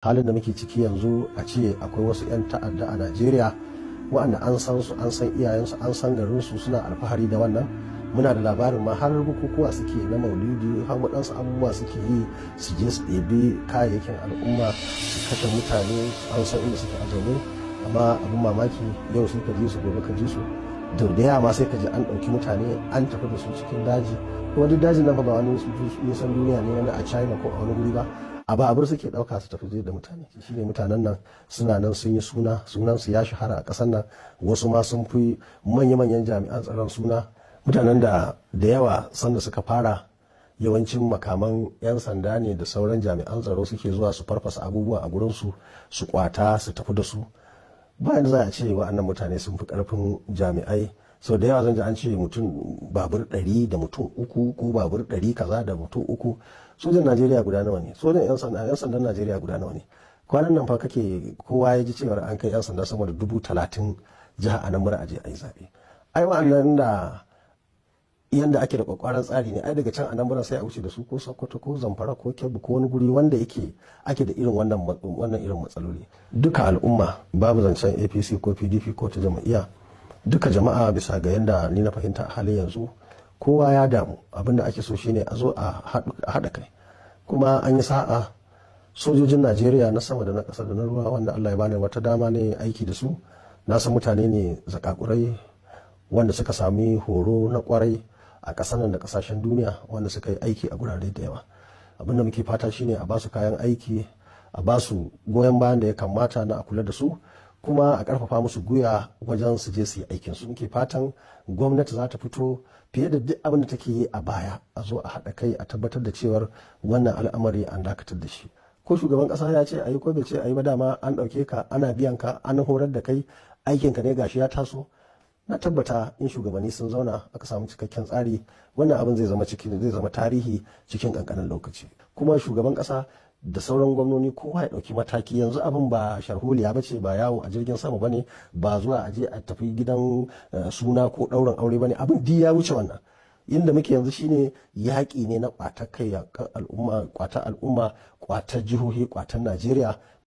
Halin da muke ciki yanzu, a ce akwai wasu 'yan ta'adda a Najeriya waɗanda an san su, an san iyayensu, an san garinsu, suna alfahari da wannan. Muna da labarin ma har bukukuwa suke na Maulidi, har waɗansu abubuwa suke yi, su je su ɗebi kayayyakin al'umma, su kashe mutane. An san inda suke a zaune, amma abin mamaki, yau sai ka ji su, gobe ka ji su. Da yawa ma sai ka ji an ɗauki mutane an tafi da su cikin daji. Kuma duk dajin nan ba wani nisan duniya ne wani a China ko a wani guri ba. A babur suke ɗauka su tafi da mutane. Shine mutanen nan suna nan sun yi suna, sunan su ya shahara a ƙasar nan. Wasu ma sun fi manya-manyan jami'an tsaron suna. Mutanen da da yawa sanda suka fara, yawancin makaman 'yan sanda ne da sauran jami'an tsaro suke zuwa su farfasa abubuwa a gurinsu, su kwata, su tafi da su. Bayan za a ce wa'annan mutane sun fi karfin jami'ai. Sau da yawa zan ji an ce mutum babur 100 da mutum uku, ko babur 100 kaza da mutum uku. Sojan Najeriya guda nawa ne? Sojan 'yan sandan Najeriya guda nawa ne? Kwanan nan fa kake kowa ya ji cewar an kai 'yan sanda sama da 30,000 jiha Anambra aje a yi zaɓe. Ai wa'annan da yanda ake da kwakwaran tsari ne, ai daga can Anambra sai a wuce da su ko Sokoto ko Zamfara ko Kebbi ko wani guri wanda yake ake da irin wannan irin matsaloli. Duka al'umma, babu zancen APC ko PDP ko ta jam'iyya, duka jama'a, bisa ga yanda ni na fahimta a halin yanzu, kowa ya damu. Abinda ake so shine a zo a haɗa kai. Kuma an yi sa'a, sojojin Najeriya na sama da na ƙasa da na ruwa, wanda Allah ya bani wata dama ne aiki da su, na san mutane ne zakakurai wanda suka sami horo na kwarai a ƙasar nan da ƙasashen duniya, wanda suka yi aiki a gurare da yawa. Abin da muke fata shine a basu kayan aiki, a basu goyon bayan da ya kamata na a kula da su, kuma a ƙarfafa musu gwiwa wajen su je su yi aikin su. Muke fatan gwamnati za ta fito fiye da duk abin da take yi a baya, a zo a haɗa kai a tabbatar da cewar wannan al'amari an dakatar da shi. Ko shugaban ƙasa ya ce a yi ko bai ce a yi ba, dama an ɗauke ka, ana biyan ka, an horar da kai, aikinka ne. Gashi ya taso. Na tabbata in shugabanni sun zauna aka samu cikakken tsari, wannan abin zai zama tarihi cikin kankanin lokaci. Kuma shugaban kasa da sauran gwamnoni, kowa ya dauki mataki. Yanzu abin ba sharholiya ba ce, ba yawo a jirgin sama bane, ba zuwa a je a tafi gidan suna ko ɗaurin aure bane. Abin duk ya wuce wannan. Inda muke yanzu shine yaƙi ne na ƙwatar kai al'umma, ƙwatar al'umma, ƙwatar jihohi, ƙwatar Najeriya.